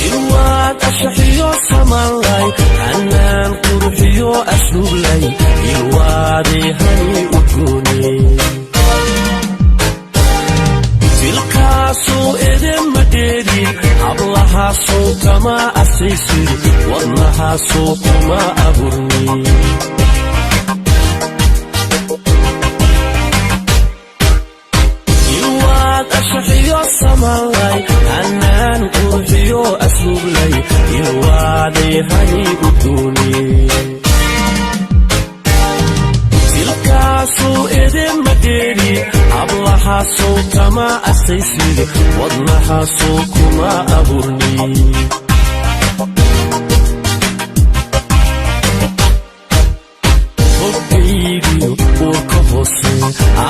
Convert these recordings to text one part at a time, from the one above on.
Ilwaad ashaxiyo samalay, hanaan quruxiyo asluublay, ilwaadii hani udgoone. Tilkaasuu idinma dheerin, hablahaasuu kama asaysid, wadnahaasuu kuma aburni. Ilwaad ashaxiyo samalay, hanaan qurxiyo asluublay, ilwaaday hani udgoone. Tilkaasuu idinma dheeri, hablahaasuu kama asaysid, wadnahaasuu kuma aburni. Hoggaygiyo uurka hoose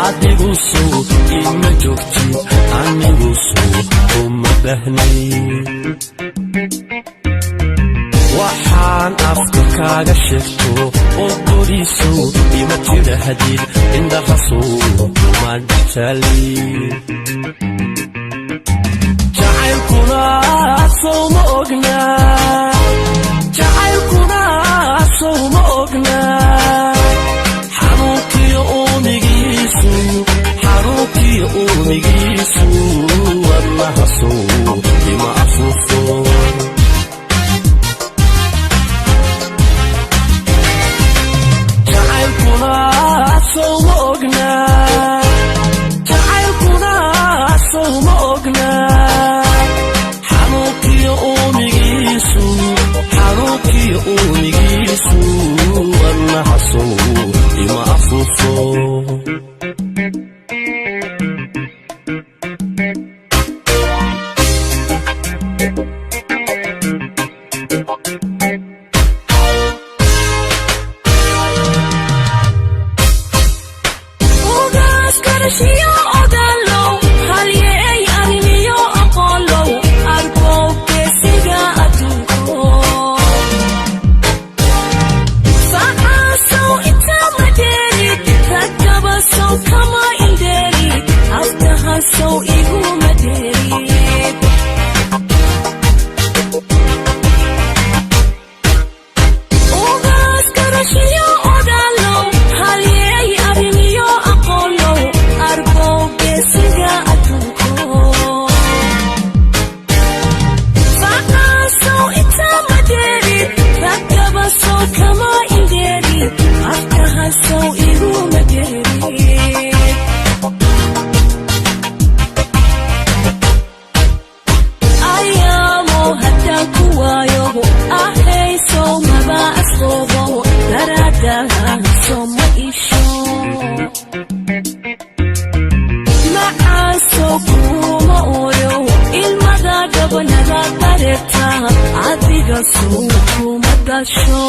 adigu sow ima joogtid, anigu sow kuma bahnay. Waxaan afka kaaga sheegto oo gorisow ima tidhaahdid, indhahasow kuma dhextaali. Jacaylkuna sow ma ogna, jacaylkuna sow ma ogna, xanuunkiyo uumigiisu, xanuunkiyo uumigiisu, wadnahasow ima afuufo. Jacaylkuna sow ma ogna, jacaylkuna sow ma ogna, xanuunkiyo uumigiisu, xanuunkiyo uumigiisu, wadnahasow ima afuufo. Ugaas karashiyo ogaalow, halyeey arrimiyo aqoonlow, arkow geesiga adduunko. Facaasow inta madheerid, raggabasow kama indheerid, aftahasow iguma dheerid. Ugaas karashiyo ogaalow, halyeey arrimiyo aqoonlow, arkow geesiga adduunko. Facaasow inta madheerid, raggabasow kama indheerid, aftahasow iguma dheerid. Ayaamo haddaan ku waayogo, ahaysow maba asqoobo, daraadaha soma isho. Macaasow kuma ooyo, ilmada dhabanada dareerta, adiga sow kuma dasho.